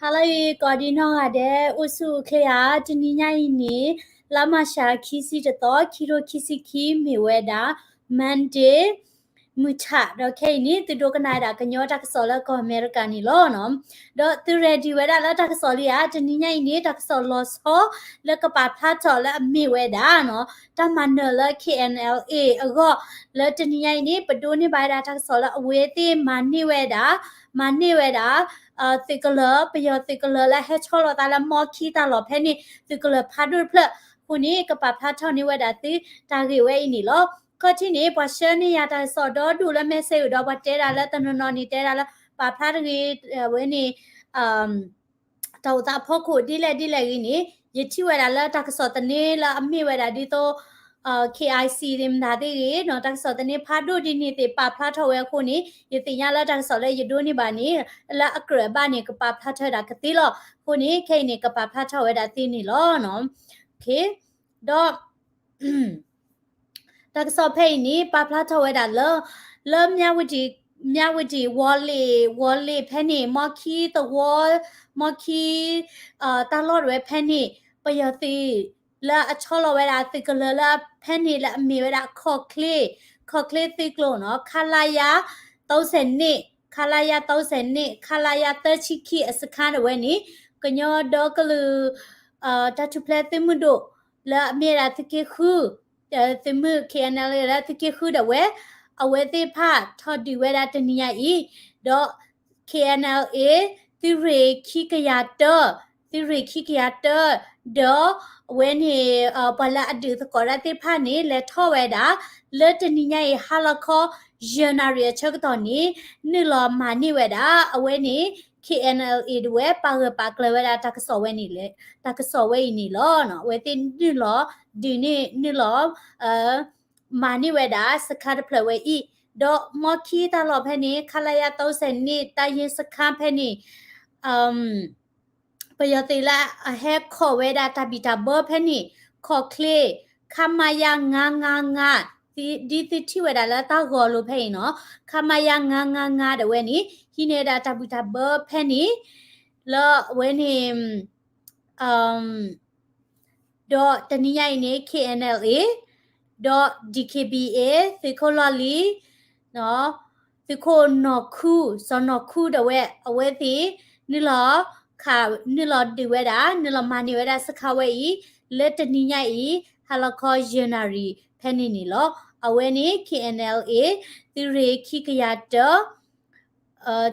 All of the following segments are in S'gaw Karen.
ဟါလၢအဂ့ၤ ကိးဒံနီၢ်ဂၤဒဲး အိၣ်ဆူၣ်အိၣ်ချ့ဧါ. တနံၤညါအံၤန့ၣ် လါမၢ်ၡး ခံဆံတသီ ခံထိခံဆံခံ မ့ၢ်ဝဲဒၣ် Monday မုၢ်ထး ဒီးခဲအံၤန့ၣ် သုဒိကနၣ်ဝဲဒၣ်ကညီတၢ်ကစီၣ်လၢကီၢ်အမဲရကၤန့ၣ်လီၤ. ဒီးသု ready ဝဲဒၣ်လၢတၢ်ကစီၣ်လံဧါ. တနံၤညါအံၤန့ၣ် တၢ်ကစီၣ်လီၤဆီလၢကပာ်ဖျါထီၣ်လၢအမ့ၢ်ဝဲဒၣ်နီၤ တၢ်မၤနၢၤလၢ K N L A အဂီၢ် လၢတနံၤညါအံၤန့ၣ် ပဒိးန့ၢ်ဘၣ်ဝဲဒၣ်တၢ်ကစီၣ်လၢအဝဲသ့ၣ်မၤန့ၢ်ဝဲဒၣ် မၤန့ၢ်ဝဲဒၣ် သုးကလၢၤ ပယီၤသုးကလၢၤလၢဟဲဆီလီၤသးလၢမီခံတၢ်လီၢ်ဖဲန့ၣ် သုးကလၢၤဖးဒိၣ်တဖျၢၣ်အဃိန့ၣ် ကပာ်ဖျါထီၣ်န့ၢ်ဝဲဒၣ်သုတၢ်ဂ့ၢ်ဝဲအံၤန့ၣ်လီၤ. ခီၣ်ထံးန့ၣ် ပှၤဆှၢန့ၢ်ယၤတၢ်ကစီၣ်ဒီဒူၣ်လၢ message ဒီးပှၤတဲဒၣ်လၢတနီၤနီၤန့ၣ် တဲဒၣ်လၢပာ်ဖျါတဂ့ၤ အဝဲန့ၣ် တၢ်အိၣ်သးဖီခိၣ်ဒ်လဲၣ်ဒ်လဲၣ်ဂ့ၤန့ၣ် ယထံၣ်ဝဲဒၣ်လၢတၢ်ကစီၣ်သန့လၢအမ့ၢ်ဝဲဒၣ်ဒ်သိး K I C သ့ၣ်မတၤသ့ၣ်ဂ့ၤနီၤ တၢ်ကစီၣ်သန့ဖးဒိၣ်ဒ်န့ၣ်သ့ၣ်ပာ်ဖျါထီၣ်ဝဲအဃိန့ၣ် ယသ့ၣ်ညါလၢတၢ်ကစီၣ်လၢယဒိးန့ၢ်ဘၣ်န့ၣ် လၢအကြၢးဘၣ်န့ၣ် ကပာ်ဖျါထီၣ်ဝဲဒၣ်ကသ့လီၤ. အဃိန့ၣ် ခဲအံၤန့ၣ် ကပာ်ဖျါထီၣ်ဝဲဒၣ်သ့န့ၣ်လီၤ. ဒီး တၢ်ကစီၣ်ဖဲအံၤန့ၣ် ပာ်ဖျါထီၣ်ဝဲဒၣ်လၢ လၢ မြဝတီ ဝေါ်လေ ဝေါ်လေ ဖဲန့ၣ် မီခံသဝီ မီခံ တၢ်လီၢ်တဝဲဖဲန့ၣ် ပယီၤသုး လၢအဆီလီၤဝဲဒၣ်သုးကလၢၤလၢဖဲန့ၣ်လၢအမ့ၢ်ဝဲဒၣ်ခီၣ်ချ့ ခီၣ်ချ့သုးကျိၤနီၤ ခလရ သုံးဆယ်နှစ် ခလရ သုံးဆယ်နှစ် ခလရ သၢဆံခံ အစခန်းတဝဲန့ၣ် ကညီဒီကလုာ် တၢ်ထူၣ်ဖျဲးသုးမုၢ်ဒိၣ် လၢအမ့ၢ်ဝဲဒၣ်သုးက့ဃု သုးမုၢ် K N L A လၢသုးက့ဃုဒၣ်ဝဲ အဝဲသ့ၣ်တဖၣ်ထီၣ်ဒုးဝဲဒၣ်တနံၤညါအံၤ ဒီး K N L A သုးရ့ၣ်ခံကယၤတၢ သုးရ့ၣ်ခံကယၤတၢ ဒီးအဝဲန့ၣ် ပှၤလၢအဒုးသကိးတၢ်သ့ၣ်တဖၣ်န့ၣ် လဲၤထီၣ်ဝဲဒၣ် လၢတနံၤညါအံၤ ဟါလီၤခီ ယဲၢ်နၣ်ရံၣ်အဆၢကတီၢ်န့ၣ် နုာ်လီၤမၤန့ၢ်ဝဲဒၣ် အဝဲန့ၣ် K N L A တဝဲ ပာ်ဂၢၢ်ပာ်ကျၢၤဝဲဒၣ်တၢ်ကစီၣ်ဝဲန့ၣ် တၢ်ကစီၣ်ဝဲအံၤန့ၣ်လီၤ. အဝဲသ့ၣ်နုာ်လီၤ ဒုးန့ၢ် နုာ်လီၤ မၤန့ၢ်ဝဲဒၣ်စခန်းတဖျၢၣ်ဝဲအံၤ ဒီးမီခံတၢ်လီၢ်ဖဲန့ၣ် ခလရ သုံးဆယ်နှစ် တပ်ရင်းစခန်းဖဲန့ၣ် ပယီၤသုးလၢအဟဲခိးဝဲဒၣ်တၢ်ဘံၣ်တၢ်ဘၢဖဲန့ၣ် ခီၣ်ချ့ ခမရ ငါးငါးငါး ဒ်သုထံၣ်ဝဲဒၣ်လၢတၢ်ဂီၤလိၤဖဲအံၤနီၤ ခမရ ငါးငါးငါး ဒၣ်ဝဲန့ၣ် ဟံးန့ၢ်ဝဲဒၣ်တၢ်ဘံၣ်တၢ်ဘၢဖဲန့ၣ် လၢအဝဲန့ၣ် ဒီးတနံၤညါအံၤန့ၣ် K N L A ဒီး D K B A သုးခိၣ်လီၢ်လံၤ သုးခိၣ်နီၢ်ခူ စီၤနီၢ်ခူဒၣ်ဝဲ အဝဲသ့ၣ် နုာ်လီၤခး နုာ်လီၤဒုးဝဲဒၣ် နုာ်လီၤမၤန့ၢ်ဝဲဒၣ်စခန်းဝဲအံၤ လၢတနံၤညါအံၤ ဟါလီၤခီယဲၢ်နၣ်ရံၣ်ဖဲန့ၣ်န့ၣ်လီၤ. အဝဲန့ၣ် K N L A သုးရ့ၣ်ခံကယၤတၢ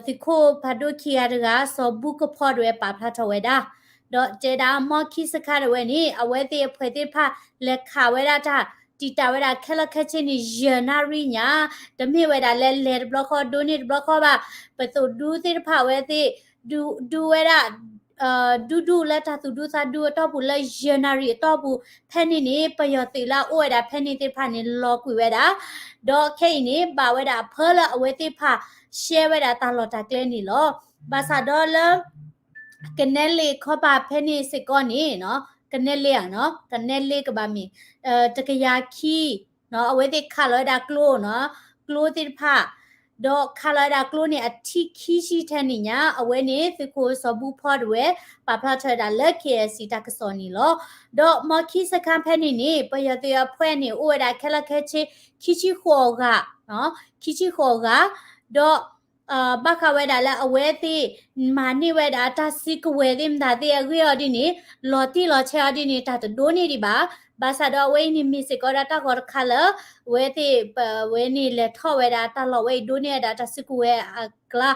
သုးခိၣ်ဖးဒိၣ်ခံဂၤတဂၤ စီၤဘူကဖီဒၣ်ဝဲပာ်ဖျါထီၣ်ဝဲဒၣ် ဒီးတဲဒၣ်မီခံစခန်းဒၣ်ဝဲန့ၣ် အဝဲသ့ၣ်အဖှဲးသ့ၣ်တဖၣ် လဲၤခးဝဲဒၣ်တၢ် တံာ်တာ်ဝဲဒၣ်ခဲလၢာ်ခဲဆ့န့ၣ် ယဲၢ်နၣ်ရံၣ်ညါ တမ့ၢ်ဝဲဒၣ်လၢလဲၤတဘျီဃီ ဒိးန့ၢ်တဘျီဃီဘၣ် ပသိၣ်ဒူသ့ၣ်တဖၣ်အဝဲသ့ၣ် ဒူ ဒူဝဲဒၣ် ဒူဒူလၢတၢ်သူၣ်ဒူသးဒူအတီၢ်ပူၤလၢယဲၢ်နၣ်ရံၣ်အတီၢ်ပူၤ ဖဲန့ၣ်န့ၣ် ပယီၤသုးလၢအအိၣ်ဝဲဒၣ်ဖဲန့ၣ်သ့ၣ်တဖၣ်န့ၣ် လီၤကွံာ်ဝဲဒၣ် ဒီးခဲအံၤန့ၣ် ဘၣ်ဝဲဒၣ်အဖၢလၢအဝဲသ့ၣ်တဖၣ် ရှဲဝဲဒၣ်တၢ်လီၢ်တၢ်ကျဲန့ၣ်လီၤ. ဘၣ်ဆၣ်ဒီးလၢ ကနဲလ့ၣ်ခီပၤဖဲန့ၣ်စ့ၢ်ကီးန့ၣ် ကနဲလ့ၣ်ဧါနီၤ ကနဲလ့ၣ်ကဘၣ်မ့ၢ် တကယၤခံ အဝဲသ့ၣ်ခးလီၤဝဲဒၣ်ကျိနီၤ ကျိသ့ၣ်တဖၣ် ဒီးခးလီၤဝဲဒၣ်ကျိန့ၣ် အထံၣ်ခံဆံထဲန့ၣ်ညါ အဝဲန့ၣ် သုးခိၣ်စီၤဘူဖီဒၣ်ဝဲ ပာ်ဖျါထီၣ်ဝဲဒၣ်လၢ K I C တၢ်ကစီၣ်န့ၣ်လီၤ. ဒီးမီခံစခန်းဖဲန့ၣ်န့ၣ် ပယီၤသုးအဖှဲးန့ၣ် အိၣ်ဝဲဒၣ်ခဲလၢာ်ခဲဆ့ ခံဆံဃိးဂၤ ခံဆံဃိးဂၤ ဒီး ဘၣ်ဃးဝဲဒၣ်လၢအဝဲသ့ၣ် မၤန့ၢ်ဝဲဒၣ်တၢ်စုကဝဲၤသ့ၣ်မတၤသ့ၣ်အဂ့ၢ်အီၤဒ်န့ၣ် လီၤတံၢ်လီၤဆဲးအီၤဒ်န့ၣ် တၢ်တဒိးန့ၢ်ဒံးဘၣ်. ဘၣ်ဆၣ်ဒီးအဝဲအံၤန့ၣ်မ့ၢ်စ့ၢ်ကီးဒၣ်တၢ်ဂီၤတခါလၢ အဝဲသ့ၣ် ပဝဲန့ၣ်လဲၤထီၣ်ဝဲဒၣ်တၢ်လီၢ်ဝဲအံၤဒိးန့ၢ်ဝဲဒၣ်တၢ်စုကဝဲၤအကျါ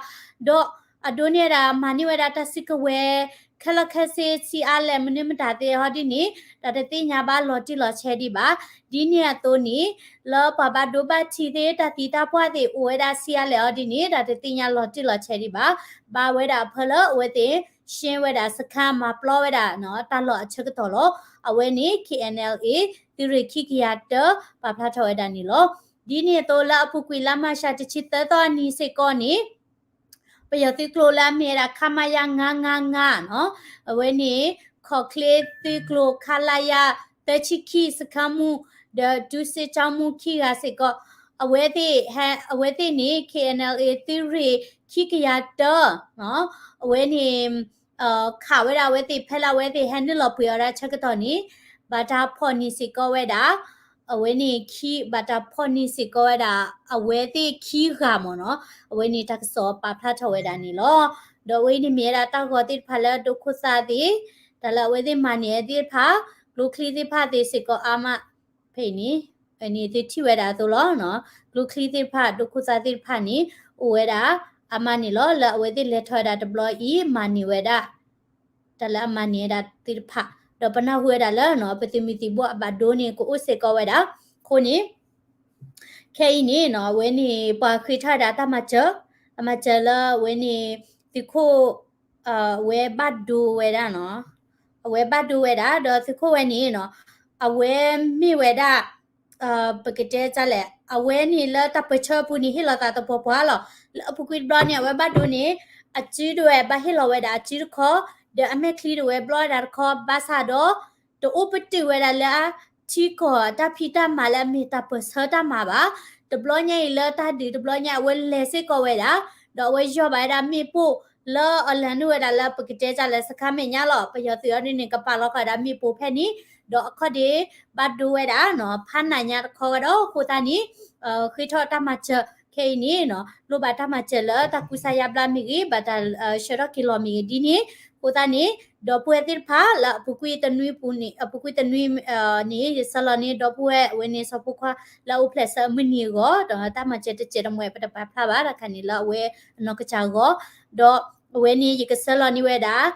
ဒီးအဒိးန့ၢ်ဝဲဒၣ်မၤန့ၢ်ဝဲဒၣ်တၢ်စုကဝဲၤ ခဲလၢာ်ခဲဆ့ဆံးအါလဲၣ်မနုၤမတၤသ့ၣ်အီၤဒ်န့ၣ် တၢ်တသ့ၣ်ညါဘၣ်လီၤတံၢ်လီၤဆဲးဒံးဘၣ်. ဒ်န့ၣ်အသိးန့ၣ် လၢပှၤဘၣ်ဒိဘၣ်ထံးသ့ၣ် တၢ်သံတၢ်ပှၢ်သ့ၣ်အိၣ်ဝဲဒၣ်ဆံးအါလဲၣ်အီၤဒ်န့ၣ် တၢ်တသ့ၣ်ညါလီၤတံၢ်လီၤဆဲးဒံးဘၣ်. ဘၣ်ဝဲဒၣ်အဖၢလၢအဝဲသ့ၣ် ရှဲဝဲဒၣ်စခန်း မၤပျီဝဲဒၣ်တၢ်လီၢ်အဆၢကတီၢ်လီၤ. အဝဲန့ၣ် K N L A သုးရ့ၣ်ခံကယၤတၢ ပာ်ဖျါထီၣ်ဝဲဒၣ်န့ၣ်လီၤ. ဒ်န့ၣ်အသိးလၢအပူၤကွံာ်လါမၢ်ၡးတဆံသၢသီအနံၤစ့ၢ်ကီးန့ၣ် ပယီၤသုးကျိၤလၢအမ့ၢ်ဝဲဒၣ် ခမရ ငါးငါးငါး နီၤ အဝဲန့ၣ် ခီၣ်ချ့သုးကျိၤ ခလရ သၢဆံခံ စခန်းမှူး ဒီး ဒုစစ်ကြောင်းမှူး ခံဂၤစ့ၢ်ကီး အဝဲသ့ၣ် အဝဲသ့ၣ်န့ၣ် K N L A သုးရ့ၣ်ခံကယၤတၢ အဝဲန့ၣ် ခးဝဲဒၣ်အဝဲသ့ၣ် ဖဲလၢအဝဲသ့ၣ်ဟဲနုာ်လီၤပှ့ၤအီၤဒၣ်ဆၢကတီၢ်န့ၣ် ဘၣ်တၢ်ဖီၣ်န့ၢ်စ့ၢ်ကီးဝဲဒၣ် အဝဲန့ၣ်ခံ ဘၣ်တၢ်ဖီၣ်န့ၢ်စ့ၢ်ကီးဝဲဒၣ် အဝဲသ့ၣ်ခံဂၤမ့ၢ်နီၤ, အဝဲန့ၣ်တၢ်ကစီၣ်ပာ်ဖျါထီၣ်ဝဲဒၣ်န့ၣ်လီၤ. ဒီးအဝဲအံၤန့ၣ်မ့ၢ်ဝဲဒၣ်တၢ်ဂီၤသ့ၣ်တဖၣ်လၢဒိခိၣ်သၣ်သ့ၣ် တၢ်လၢအဝဲသ့ၣ်မၤန့ၢ်ဝဲသ့ၣ်တဖၣ် ကျိချံသ့ၣ်တဖၣ်သ့ၣ်စ့ၢ်ကီးအါမး ဖဲအံၤန့ၣ် န့ၣ်သုထံၣ်ဝဲဒၣ်အသိးလီၤ. ကျိချံသ့ၣ်တဖၣ် ဒိခိၣ်သၣ်သ့ၣ်တဖၣ်န့ၣ် အိၣ်ဝဲဒၣ် အါမးန့ၣ်လီၤ. လၢအဝဲသ့ၣ်လဲၤထီၣ်ဝဲဒၣ်တဘျီအံၤ မၤန့ၢ်ဝဲဒၣ် တၢ်လၢအမၤန့ၢ်ဝဲဒၣ်သ့ၣ်တဖၣ် ဒီးပနၢ်ဟူဝဲဒၣ်လၢ ပသုးမုၢ်သံၣ်ဘိအဘၣ်ဒိန့ၣ် ကအိၣ်စ့ၢ်ကီးဝဲဒၣ် အဃိန့ၣ် ခဲအံၤန့ၣ်နီၤ အဝဲန့ၣ် ပှၤဃ့ထီၣ်ဝဲဒၣ်တၢ်မၤစၢၤ, တၢ်မၤစၢၤလၢအဝဲန့ၣ် သုးခိၣ် အဝဲဘၣ်ဒိဝဲဒၣ်နီၤ, အဝဲဘၣ်ဒိဝဲဒၣ် ဒီးသုးခိၣ်ဝဲန့ၣ်နီၤ အဝဲမ့ၢ်ဝဲဒၣ် ပကတဲဒ်လဲၣ် အဝဲန့ၣ်လၢတၢ်ပၢၢ်ဆၢအပူၤန့ၣ် ဟ့ၣ်လီၤသးသပှၢ်ပှၢ်လီၤ. လၢအပူၤကွံာ်တဘျီန့ၣ် အဝဲဘၣ်ဒိန့ၣ် အစုဒိၣ်ဝဲ ဘၣ်ဟ့ၣ်လီၤဝဲဒၣ်အစုတခီ, ဒီးအမဲာ်ချံဒိၣ်ဝဲဘျီဝဲဒၣ်တခီ ဘၣ်ဆၣ်ဒီး တအိၣ်ပတုာ်ဝဲဒၣ်လၢအထံကီၢ်တၢ်ဖံးတၢ်မၤလၢအမ့ၢ်တၢ်ပၢၢ်ဆၢတၢ်မၤဘၣ်. တဘျီညါအံၤလၢတၢ်ဒုးတဘျီညါ အဝဲလဲၤစ့ၢ်ကီးဝဲဒၣ်, ဒီးအဝဲယီၢ်ဘၣ်ဝဲဒၣ်မ့ၣ်ပိၢ်လၢအလဲၤနုာ်ဝဲဒၣ်လၢပကတဲဒ်လဲၣ် စခါမဲာ်ညါလီၤ. ပယီၤသုးအီၤဒ်န့ၣ် ကပာ်လီၤဃာ်ဝဲဒၣ်မ့ၣ်ပိၢ်ဖဲန့ၣ်, ဒီးအခီၣ်ဒ့ၣ် ဘၣ်ဒိဝဲဒၣ်နီၤ ဖးနးညါတခီဝဲဒီး အဃိသတးန့ၣ် ဃ့ထီၣ်တၢ်မၤစၢၤခဲအံၤန့ၣ်နီၤ လိၣ်ဘၣ်တၢ်မၤစၢၤလၢတၢ်ကူစါယါဘျါမ့ၢ်ဂ့ၤ ဘၣ်တၢ်ဆှၢထီၣ်က့ၤလီၢ်မ့ၢ်ဂ့ၤဒ်န့ၣ် အဃိသတးန့ၣ် ဒီပုၢ်ဝဲၢ်သ့ၣ်တဖၣ်လၢအပူၤကွံာ်တနွံပူၤန့ၣ် အပူၤကွံာ်တနွံ န့ၣ် ယဆၢလီၤန့ၢ်ဒီပုၢ်ဝဲၢ်အဝဲန့ၣ် စီၤဖိခွါလၢအအိၣ်ဖျဲၣ်ဆၢအမုၢ်နံၤအဂီၢ် ဒီးတၢ်မၤစၢၤတစဲးတမှဲၤ ပတပာ်ဖျါဘၣ်တခါန့ၣ် လၢအဝဲအနီၢ်ကစၢ်အဂီၢ်, ဒီးအဝဲန့ၣ် ယကဆၢလီၤန့ၢ်ဝဲဒၣ်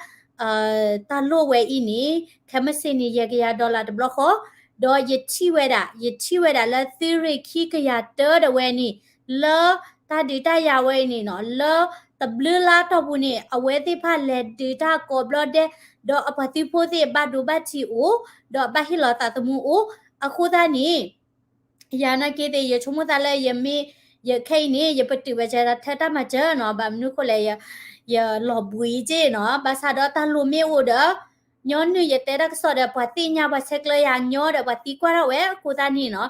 တၢ်လိၣ်ဝဲအံၤန့ၣ် ခဲမုၢ်ဆ့ၣ်န့ၣ် ယဲၢ်ကယၤ dollar တဘျီဃီ, ဒီးယထံၣ်ဝဲဒၣ် ယထံၣ်ဝဲဒၣ်လၢသုးရ့ၣ်ခံကယၤတၢဒၣ်ဝဲန့ၣ် လၢတၢ်ဒုးတၢ်ယၤဝဲအံၤန့ၣ်နီၤ လၢတဘျုးလါတီၢ်ပူၤန့ၣ် အဝဲသ့ၣ်တဖၣ်လဲၤဒုးတၢ်ကိးဘျီဒဲး, ဒီးအပှၤသုးဖိသ့ၣ်ဘၣ်ဒိဘၣ်ထံးအိၣ်, ဒီးဘၣ်ဟ့ၣ်လီၤသးသမူအိၣ်, အဃိသတးန့ၣ် ယၤနာ်က့သ့ၣ် ယဆိကမိၣ်သးလၢယမ့ၢ် ယခဲအံၤန့ၣ် ယပတုာ်ဝဲဒၣ်ထဲတၢ်မၤစၢၤနီၤ, ဘၣ်မနုၤဃိလဲၣ် ယလီၤဘှံးက့နီၤ, ဘၣ်ဆၣ်ဒီးတၢ်လိၣ်မ့ၢ်အိၣ်ဒီး ညီနုၢ်ယတဲတၢ်ကစီၣ်ဒီး ပှၤသ့ၣ်ညါ ပှၤဆဲးကျၢယၤညီဒီး ပှၤသံကွၢ်ထီၣ်ဝဲ အဃိသတးန့ၣ်နီၤ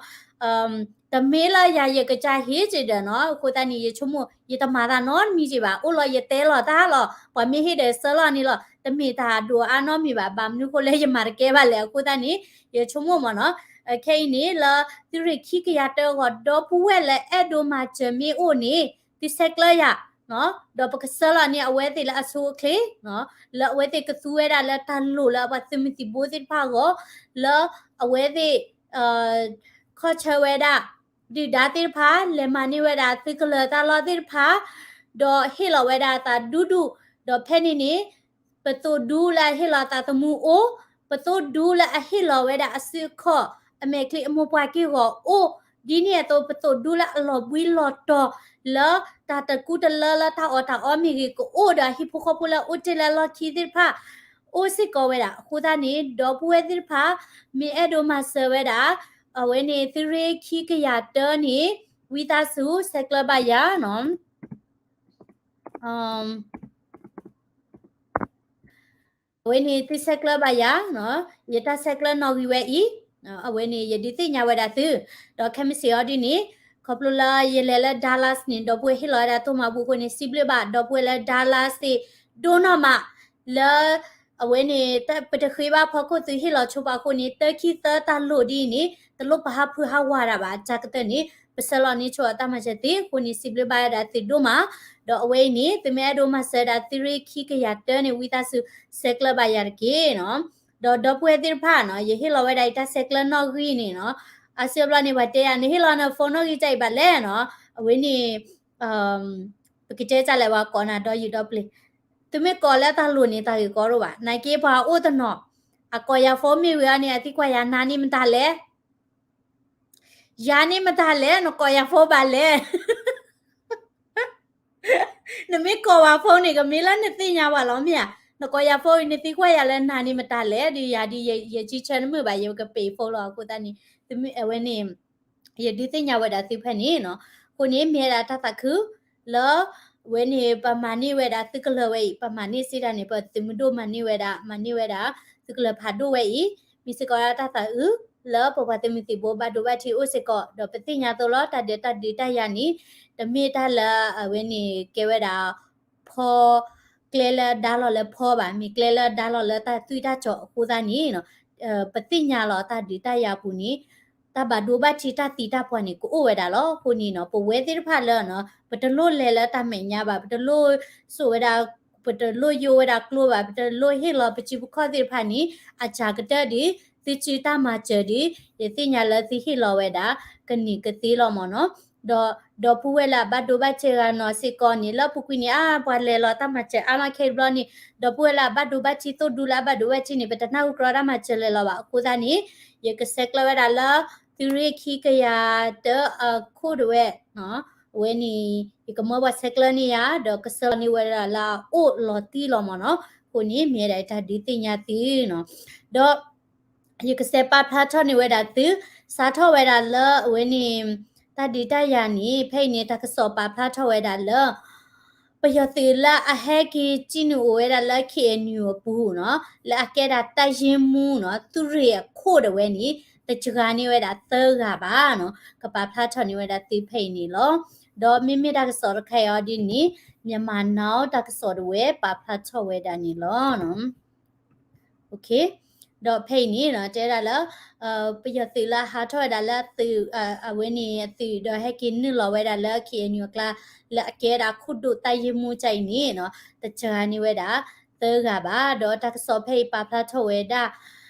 တမ့ၢ်လၢယၤယကစၢ်ဟ့ၣ်က့ဒီးနီၤ, အဃိသတးန့ၣ် ယဆိကမိၣ် ယတမၤသးနီတမံၤက့ဘၣ်, အိၣ်လီၤယတဲလီၤတၢ်လီၤ, ပှၤမ့ၢ်ဟ့ၣ်ဒီးဆၢလီၤန့ၣ်လီၤ, တမ့ၢ်တၢ်ဒိၣ်အါနီတမံၤဘၣ်, ဘၣ်မနုၤဃိလၢယမၤတကဲဘၣ်လဲၣ်, အဃိသတးန့ၣ် ယဆိကမိၣ်မ့ၢ်နီၤ, ခဲအံၤန့ၣ် လၢသုးရ့ၣ်ခံကယၤတၢအဂီၢ် ဒီပုၢ်ဝဲၢ်လၢအဲၣ်ဒိးမၤစၢၤမ့ၢ်အိၣ်န့ၣ် သုဆဲးကျၢယၤ ဒီးပကဆၢလီၤန့ၢ်အဝဲသ့ၣ်လၢအဆိအချ့ လၢအဝဲသ့ၣ်ကသူဝဲဒၣ်လၢတၢ်လိၣ်လၢအပှၤသုးမုၢ်သံၣ်ဘိသ့ၣ်တဖၣ်အဂီၢ်, လၢအဝဲသ့ၣ် ခီၣ်ဆၢဝဲဒၣ် ဒုၣ်ဒါသ့ၣ်တဖၣ် လဲၤမၤန့ၢ်ဝဲဒၣ်သုးကလၢၤတၢ်လီၢ်သ့ၣ်တဖၣ်, ဒီးဟ့ၣ်လီၤဝဲဒၣ်အသးဒူဒူၣ်, ဒီးဖဲန့ၣ်န့ၣ် ပသိၣ်ဒူလၢအဟ့ၣ်လီၤအသးသမူအိၣ်, ပသိၣ်ဒူလၢအဟ့ၣ်လီၤဝဲဒၣ်အစုအခီၣ် အမဲာ်ချံအမိၢ်ပှၢ်က့ၢ်ဂီၤအိၣ်, ဒ်န့ၣ်အသိး ပသိၣ်ဒူလၢအလီၤဘှံးလီၤတီၤ လၢတၢ်တကူတလၢလၢတၢ်အီၣ်တၢ်အီမ့ၢ်ဂ့ၤ ကအိၣ်ဒီးအဟံၣ်ဖိဃီဖိလၢအအိၣ်တ့ၢ်လၢအလီၢ်ခံသ့ၣ်တဖၣ် အိၣ်စ့ၢ်ကီးဝဲဒၣ်, အဃိသတးန့ၣ် ဒီပုၢ်ဝဲၢ်သ့ၣ်တဖၣ် မ့ၢ်အဲၣ်ဒိးမၤစၢၤဝဲဒၣ် အဝဲန့ၣ် သုးရ့ၣ်ခံကယၤတၢန့ၣ် ဝံသးစူၤ ဆဲးကျၢဘၣ်ယၤနီၤ အဝဲန့ၣ်သုဆဲးကျၢဘၣ်ယၤ, ယတၢ်ဆဲးကျၢနီၣ်ဂံၢ်ဝဲအံၤ, အဝဲန့ၣ်ယဒုးသ့ၣ်ညါဝဲဒၣ်သု, ဒီးခဲမုၢ်ဆ့ၣ်အီၤဒ်န့ၣ်, ခီဖျိလၢယလဲၤလၢ Dallas န့ၣ် ဒီပုၢ်ဝဲၢ်ဟ့ၣ်လီၤဝဲဒၣ်သိၣ်မၤဘူၣ်အဃိန့ၣ် စံးဘျုးဘၣ် ဒီပုၢ်ဝဲၢ်လၢ Dallas သ့ၣ်ဒိၣ်နီၢ်မး, လၢ အဝဲန့ၣ် ပတဃ့ဘၣ်ဖီခိၣ်သုးဟ့ၣ်လီၤဆိပာ်အဃိန့ၣ် တၢ်ခံသၢတၢ်လိၣ်ဒ်အံၤန့ၣ် တလိၣ်ပဟးဖုးဟးဝးတၢ်ဘၣ်, အတၢ်ကတၢၢ်န့ၣ် ပဆဲးလီၤန့ၢ်ဆိအတၢ်မၤစၢၤသ့အဃိန့ၣ် စံးဘျုးဘၣ်ဝဲဒၣ်သုဒိၣ်မး, ဒီးအဝဲအံၤန့ၣ် သုမ့ၢ်အဲၣ်ဒိးမၤစၢၤဝဲဒၣ်သုးရ့ၣ်ခံကယၤတၢန့ၣ် ဝံသးစူၤဆဲးကျၢဘၣ်ယၤတက့ၢ်နီၤ, ဒီးဒီပုၢ်ဝဲၢ်သ့ၣ်တဖၣ်နီၤ ယဟ့ၣ်လီၤဝဲဒၣ်ယတၢ်ဆဲးကျၢနီၣ်ဂံၢ်န့ၣ်နီၤ, အါစုအါဘျီန့ၣ် ပှၤတဲယၤ နဟ့ၣ်လီၤန phone နီၣ်ဂံၢ်တၢ်အံၤဘၣ်လဲၣ်နီၤ, အဝဲန့ၣ် ပကတဲတၢ်လဲၣ် ပှၤကိးနၤဒီယုၢ်ဒီပျ့ၤ, သုမ့ၢ်ကိးလၢတၢ်လိၣ်န့ၣ် တၢ်ဂ့ၢ်ကီဒိၣ်ဘၣ်, နာ်က့ပှၤအိၣ်တနီၤ အကိးယၤ phone မ့ၢ်ဝံၤအီၤန့ၣ် အသံကွၢ်ယၤနၤန့ၣ်မတၤလဲၣ် ယၤန့ၣ်မတၤလဲၣ် နကိးယၤ phone ဘၣ်လဲၣ်, နမ့ၢ်ကိးဝဲ phone န့ၣ် ကမ့ၢ်လၢနသ့ၣ်ညါဝဲလီၤမ့ၢ်ဧါ, နကိးယၤ phone အံၤ နသံကွၢ်ယၤလၢနၤန့ၣ်မတၤလဲၣ်, ဒီးယၤဒ်ယဲယဆံဆၢနမုာ်ဘၣ် ယကပ့ၤ phone လီၤ, အဃိသတးန့ၣ် အဝဲန့ၣ် ယဒုးသ့ၣ်ညါဝဲဒၣ်သုဖဲန့ၣ်နီၤ, အဃိန့ၣ် မ့ၢ်ဝဲဒၣ်တၢ်သးခု လၢ အဝဲန့ၣ် ပမၤန့ၢ်ဝဲဒၣ်သုးကလၢၤဝဲအံၤ, ပမၤန့ၢ်စ့ၢ်တၢ်န့ၣ် ပသုးမုၢ်ဒိၣ်မၤန့ၢ်ဝဲဒၣ် မၤန့ၢ်ဝဲဒၣ် သုးကလၢၤဖးဒိၣ်ဝဲအံၤ, မ့ၢ်စ့ၢ်ကီးတၢ်သးအုး လၢပပှၤသုးမုၢ်သံၣ်ဘိဘၣ်ဒိဘၣ်ထံးအိၣ်စ့ၢ်ကီး, ဒီးပသ့ၣ်ညါသိးလီၤ တၢ်ဒုးတၢ်ဒုးတၢ်ယၤန့ၣ် တမ့ၢ်တၢ်လၢအဝဲန့ၣ်ကဲဝဲဒၣ် ဖီ မ့ၢ်ကျဲလၢဒါလီၤလၢဖီဘၣ်, မ့ၢ်ကျဲလၢဒါလီၤလၢတၢ်သွံၣ်တၢ်စီၤအဃိသတးန့ၣ် ပသ့ၣ်ညါလီၤတၢ်ဒုးတၢ်ယၤအပူၤန့ၣ် တၢ်ဘၣ်ဒိဘၣ်ထံးတၢ်သံတၢ်ပှၢ်န့ၣ်ကအိၣ်ဝဲဒၣ်လီၤ. အဃိန့ၣ် ပဝဲသ့ၣ်တဖၣ်လၢ ပတလိၣ်လဲၤလၢတၢ်မဲာ်ညါဘၣ်, ပတလိၣ်စိာ်ဝဲဒၣ်, ပတလိၣ်ယိဝဲဒၣ်ကျိဘၣ်, ပတလိၣ်ဟ့ၣ်လီၤပစုပခီၣ်သ့ၣ်တဖၣ်န့ၣ် အစှၤကတၢၢ်ဒီး သုစုတၢ်မၤစၢၤဒီး ယသ့ၣ်ညါလၢသုဟ့ၣ်လီၤဝဲဒၣ် ကန့ၢ်ကသ့လီၤမ့ၢ်နီၤ. ဒီး ဒီပုၢ်ဝဲၢ်လၢအဘၣ်ဒိဘၣ်ထံးဂၤနီၢ်စ့ၢ်ကီးန့ၣ် လၢအပူၤကွံာ်န့ၣ် အါ ပှၤလဲၤလီၤတၢ်မၤစၢၤအါမးခဲအံၤတဘျီန့ၣ် ဒီပုၢ်ဝဲၢ်လၢအဘၣ်ဒိဘၣ်ထံးသိၣ်ဒူလၢအဘၣ်ဒိဘၣ်ထံးန့ၣ် ပတနၢ်ဟူကြီတၢ်မၤစၢၤလၢၤလီၤဘၣ်. အဃိသတးန့ၣ် ယကဆဲးကျၢဝဲဒၣ်လၢ သုးရ့ၣ်ခံကယၤတၢအခိၣ်ဒဝဲၢ် အဝဲန့ၣ် ယကမၢပှၤဆဲးကျၢန့ၢ်ယၤ ဒီးကဆှၢလီၤန့ၢ်ဝဲဒၣ်လၢအအိၣ်လီၤတံၢ်လီၤမ့ၢ်နီၤ. အဃိန့ၣ် မ့ၢ်ဝဲဒၣ်တၢ်ဒုးသ့ၣ်ညါသုနီၤ. ဒီး ယကဆဲးပာ်ဖျါထီၣ်န့ၢ်ဝဲဒၣ်သု, စးထီၣ်ဝဲဒၣ်လၢအဝဲန့ၣ် တၢ်ဒုးတၢ်ယၤန့ၣ် ဖဲအံၤန့ၣ် တၢ်ကစီၣ်ပာ်ဖျါထီၣ်ဝဲဒၣ်လၢ ပယီၤသုးလၢအဟဲက့ၤစံၣ်နုာ်အိၣ်ဝဲဒၣ်လၢ KNU အပူၤနီၤ, လၢအကဲဒၣ်တၢ်ယ့မူနီၤ, သုးရ့ၣ်အခိၣ်ဒဝဲၢ်န့ၣ် တစှၤန့ၢ်ဝဲဒၣ်သၢဂၤဘၣ်နီၤ. ကပာ်ဖျါထီၣ်န့ၢ်ဝဲဒၣ်သုဖဲအံၤန့ၣ်လီၤ. ဒီးမ့မ့ၢ်တၢ်ကစီၣ်တခါအံၤအီၤဒ်န့ၣ် Myanmar Now တၢ်ကစီၣ်ဒဝဲၢ်ပာ်ဖျါထီၣ်ဝဲဒၣ်န့ၣ်လီၤ. ဒီးဖဲအံၤန့ၣ်နီၤ တဲဝဲဒၣ်လၢ ပယီၤသုးလၢဟးထီၣ်ဝဲဒၣ်လၢသုး အဝဲန့ၣ်အသုးဒီးဟဲက့ၤနုာ်လီၤဝဲဒၣ်လၢ KNU အကျါ လၢအကဲဒၣ်ခိၣ်ဒိၣ်တၢ်ယ့မူကၢ်အံၤန့ၣ်နီၤ တစှၤန့ၢ်ဝဲဒၣ်သၢဂၤဘၣ်. ဒီးတၢ်ကစီၣ်ဖဲအံၤပာ်ဖျါထီၣ်ဝဲဒၣ်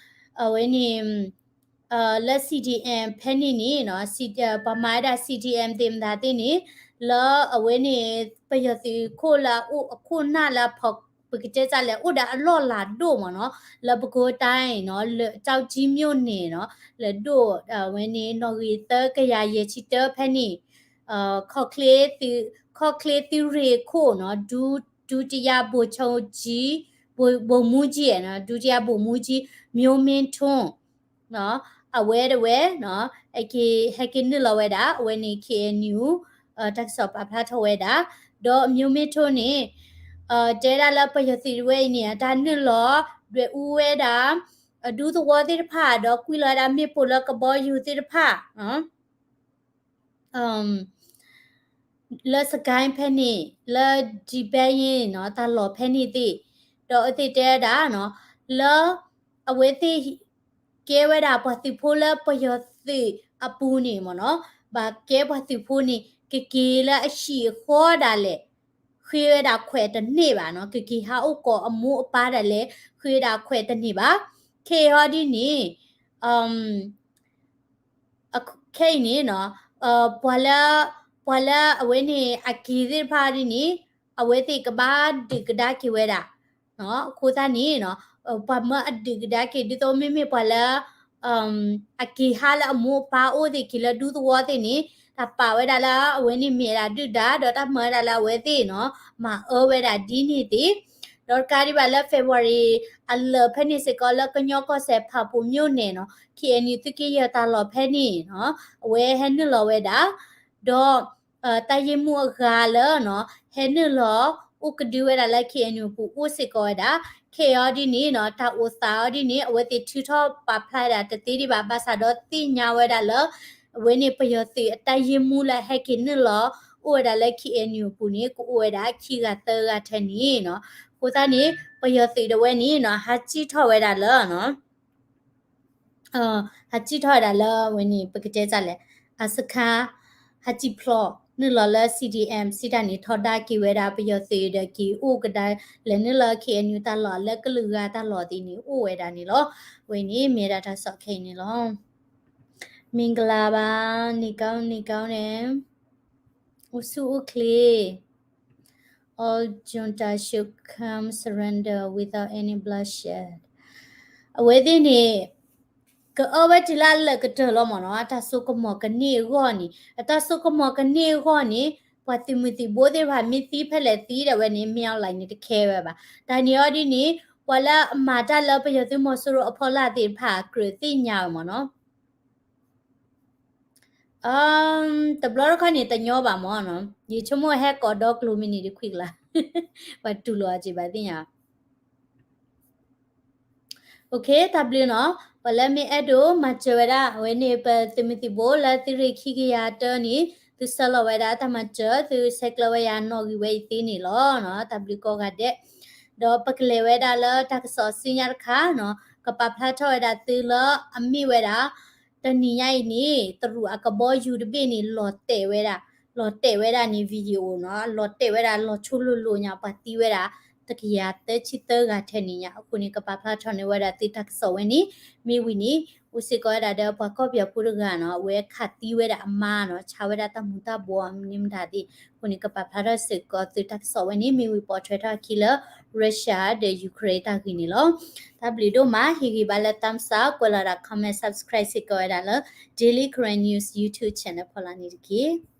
အဝဲန့ၣ် လၢ CDM ဖဲန့ၣ်န့ၣ်နီၤ ပှၤမၤဝဲဒၣ် CDM သ့ၣ်မတၤသ့ၣ်န့ၣ် လၢအဝဲန့ၣ် ပယီၤသုးခိၣ်လၢအအိၣ်အခိၣ်နၢ်လၢအဖီ ပကတဲတၢ်လဲၣ် အိၣ်ဒီးအလီၢ်လၤဒိၣ်မ့ၢ်နီၤ လၢပဲခူးတိုင်းနီၤ လၢကျောက်ကြီးမြို့နယ်နီၤ လၢဒိၣ်ဝဲန့ၣ် နီၣ်ဂံၢ်သၢကယၤယဲၢ်ဆံတၢဖဲန့ၣ် ခီၣ်ချ့သုးရ့ၣ်ခိၣ်နီၤ ဒုတိယဗိုလ်ချုပ်ကြီး ဗိုလ်မှူးကြီးနီၤ ဒုတိယဗိုလ်မှူးကြီး မျိုးမင်းထွန်း အဝဲတဝဲနီၤ ဟဲက့ၤနုာ်လီၤဝဲဒၣ် အဝဲန့ၣ် KNU တၢ်ကစီၣ်ပာ်ဖျါထီၣ်ဝဲဒၣ် ဒီး မျိုးမင်းထွန်း န့ၣ် တဲဒၣ်လၢပယီၤသုးတဝဲအံၤန့ၣ် အတၢ်နုာ်လီၤ ဒွဲၣ်အူဝဲဒၣ် ဒူသဝီသ့ၣ်တဖၣ် ဒီးကွံာ်လီၤဝဲဒၣ်မ့ၣ်ပိၢ်လၢကဘီယူၤသ့ၣ်တဖၣ် လၢစကဲဖဲန့ၣ် လၢဒံဘဲယ့ၣ်နီၤ တၢ်လီၢ်ဖဲန့ၣ်သ့ၣ် ဒီးအဝဲသ့ၣ်တဲဝဲဒၣ်နီၤ လၢ အဝဲသ့ၣ် ကဲဝဲဒၣ်ပှၤသုးဖိလၢပယီၤသုးအပူၤန့ၣ်မ့ၢ်နီၤ ဘၣ်ကဲပှၤသုးဖိန့ၣ် ကက့ၤလၢအဟံၣ်အဃီဒၣ်လဲာ် ဃ့ဝဲဒၣ်ခွဲးတန့ၢ်ဘၣ်နီၤ ကက့ၤဟးအိၣ်ကိးအမိၢ်အပၢ်ဒၣ်လဲာ် ဃ့ဝဲဒၣ်ခွဲးတန့ၢ်ဘၣ် ခဲအံၤဟီဒ်န့ၣ် ခဲအံၤန့ၣ်နီၤ ပှၤလၢ ပှၤလၢအဝဲန့ၣ်အက့ၤသ့ၣ်တဖၣ်ဒ်န့ၣ် အဝဲသ့ၣ်ကဘၣ်ဒုးကဒါက့ၤဝဲဒၣ် အဃိသတးန့ၣ်နီၤ ပှၤမၢအဒုးကဒါက့ၤ ဒ်သိးမ့မ့ၢ်ပှၤလၢ အက့ၤဟးလၢအမိၢ်အပၢ်အိၣ်သ့ၣ် က့ၤလၢဒူသဝီသ့ၣ်န့ၣ် တၢ်ပာ်ဝဲဒၣ်လၢအဝဲန့ၣ်မ့ၢ်ဒၣ်ဒုၣ်ဒါ ဒီးတၢ်မၢဝဲဒၣ်လၢအဝဲသ့ၣ်နီၤ မၤအၢဝဲဒၣ်ဒ်န့ၣ်သ့ၣ် ဒီးတကးဒံးဘၣ်လၢ February အလၢာ်ဖဲန့ၣ်စ့ၢ်ကီး လၢကညီကီၢ်စဲၣ်ဖၣ်ပူၤမျိၣ်န့ၣ်နီၤ KNU သုးက့ယဲၢ်တၢ်လီၢ်ဖဲန့ၣ်နီၤ အဝဲဟဲနုာ်လီၤဝဲဒၣ် ဒီး တၢ်ယ့မူအဂၤလၢနီၤ ဟဲနုာ်လီၤ အိၣ်ကဒုဝဲဒၣ်လၢ KNU ပူၤအိၣ်စ့ၢ်ကီးဝဲဒၣ် ခဲအံၤအီၤဒ်န့ၣ်နီၤ တၢ်အိၣ်သးအီၤဒ်န့ၣ် အဝဲသ့ၣ်ထုးထီၣ်ပာ်ဖျါဒၣ်တသ့ဒံးဘၣ် ဘၣ်ဆၣ်ဒီးသ့ၣ်ညါဝဲဒၣ်လၢ အဝဲန့ၣ်ပယီၤသုးအတၢ်ယ့မူလၢဟဲက့ၤနုာ်လီၤ အိၣ်ဝဲဒၣ်လၢ KNU အပူၤန့ၣ် ကအိၣ်ဝဲဒၣ်ခံဂၤသၢဂၤထဲန့ၣ်နီၤ အဃိသတးန့ၣ် ပယီၤသုးဒဝဲန့ၣ်နီၤ ဟးစံၣ်ထီၣ်ဝဲဒၣ်လၢ ဟးစံၣ်ထီၣ်ဝဲဒၣ်လၢအဝဲန့ၣ် ပကတဲတၢ်လဲၣ် အစခါ ဟးစံၣ်ဖျိး နုာ်လီၤလၢ CDM စံးတၢ်န့ၣ် ထီဒါက့ၤဝဲဒၣ်ပယီၤသုးဒီးက့ၤအိၣ်ကဒါ လဲၤနုာ်လီၤ KNU တၢ်လီၢ်လၢကလုာ်ဂၤတၢ်လီၢ်သ့ၣ်န့ၣ် အိၣ်ဝဲဒၣ်န့ၣ်လီၤ. အဝဲန့ၣ်မ့ၢ်ဒၣ်တၢ်ကစီၣ်ခဲအံၤန့ၣ်လီၤ. မင်္ဂလာပါ နေကောင်း နေကောင်း နဲ့ အိၣ်ဆူၣ်အိၣ်ချ့ All junta should come surrender without any bloodshed. အဝဲသ့ၣ်န့ၣ် ကအၢဝဲတုၤလၢအလၢာ်ကတၢၢ်လီၤမ့ၢ်နီၤ, အတၢ်စိကမီၤကန့ၢ်အဂီၢ်န့ၣ်, အတၢ်စိကမီၤကန့ၢ်အဂီၢ်န့ၣ် ပှၤသုးမုၢ်သံၣ်ဘိသ့ၣ်တဖၣ် မ့ၢ်သံဖဲလဲၣ်သံဒၣ်ဝဲန့ၣ် မ့ၢ်အီၤလၢန့ၣ် တခဲဝဲဘၣ်. တၢ်န့ၣ်အီၤဒ်န့ၣ် ပှၤလၢအမၤတၢ်လၢပယီၤသုးမီၤစိရိၤအဖီလာ်သ့ၣ်တဖၣ် ကြၢးသ့ၣ်ညါဝဲမ့ၢ်နီၤ. တဘျီတခီၣ်န့ၣ် တညီဘၣ်မ့ၢ်နီၤ, ယဆိကမိၣ်ဟဲကိးဒီကျိၤမံးနံးတခွံကလး, ပှၤတူၢ်လိာ်အီၤက့ၤဘၣ်သ့ၣ်ညါ. တၢ်ဘျုးနီၤ, ပှၤလၢမ့ၢ်အဲၣ်ဒိးမၤစၢၤဝဲဒၣ် အဝဲန့ၣ် ပသုးမုၢ်သံၣ်ဘိလၢသုးရ့ၣ်ခံကယၤတၢန့ၣ် သုဆှၢလီၤဝဲဒၣ်တၢ်မၤစၢၤ သုဆဲးကျၢဝဲယၤနီၣ်ဂံၢ်ဝဲအံၤသ့န့ၣ်လီၤ. တၢ်ဘျုးကိးဂၤဒဲး. ဒီးပကလဲၤဝဲဒၣ်လၢတၢ်ကစီၣ်ဆူညါတခါနီၤ, ကပာ်ဖျါထီၣ်ဝဲဒၣ်သုလၢအမ့ၢ်ဝဲဒၣ် တနံၤညါအံၤန့ၣ် တရူးအကဘီယူၤတဘ့ၣ်န့ၣ် လီၤတဲာ်ဝဲဒၣ်, လီၤတဲာ်ဝဲဒၣ်န့ၣ် video နီၤ, လီၤတဲာ်ဝဲဒၣ်လီၤဆိလိၤလိၤညါ ပှၤသံဝဲဒၣ် တကယၤသၢဆံသၢဂၤထဲန့ၣ်ညါ. အဃိန့ၣ် ကပာ်ဖျါထီၣ်န့ၢ်ဝဲဒၣ်သုတၢ်ကစီၣ်ဝဲန့ၣ်, မ့ၢ်ဝံၤန့ၣ် အိၣ်စ့ၢ်ကီးဝဲဒၣ်ဒီးပှၤကီၢ်ပယီၤဖိတဂၤနီၤ, အဝဲခးသံဝဲဒၣ်အမါနီၤ, ဆါဝဲဒၣ်တၢ်မူၤတၢ်ဘှီးမနုၤမတၤသ့ၣ်. အဃိန့ၣ် ကပာ်ဖျါထီၣ်စ့ၢ်ကီးသုတၢ်ကစီၣ်ဝဲန့ၣ် မ့ၢ်ဝံၤပိာ်ထွဲထီၣ်အခံလၢ Russia ဒီး Ukraine တၢ်ဂ့ၢ်န့ၣ်လီၤ. တၢ်ဘျုးဒိၣ်မး, ဟ့ၣ်ဂံၢ်ဘါလၢ thumbs up, ကွဲးလီၤဒၣ် comment, subscribe စ့ၢ်ကီးဝဲဒၣ်လၢ Daily Karen News YouTube channel ဖီလာ်န့ၣ်တက့ၢ်.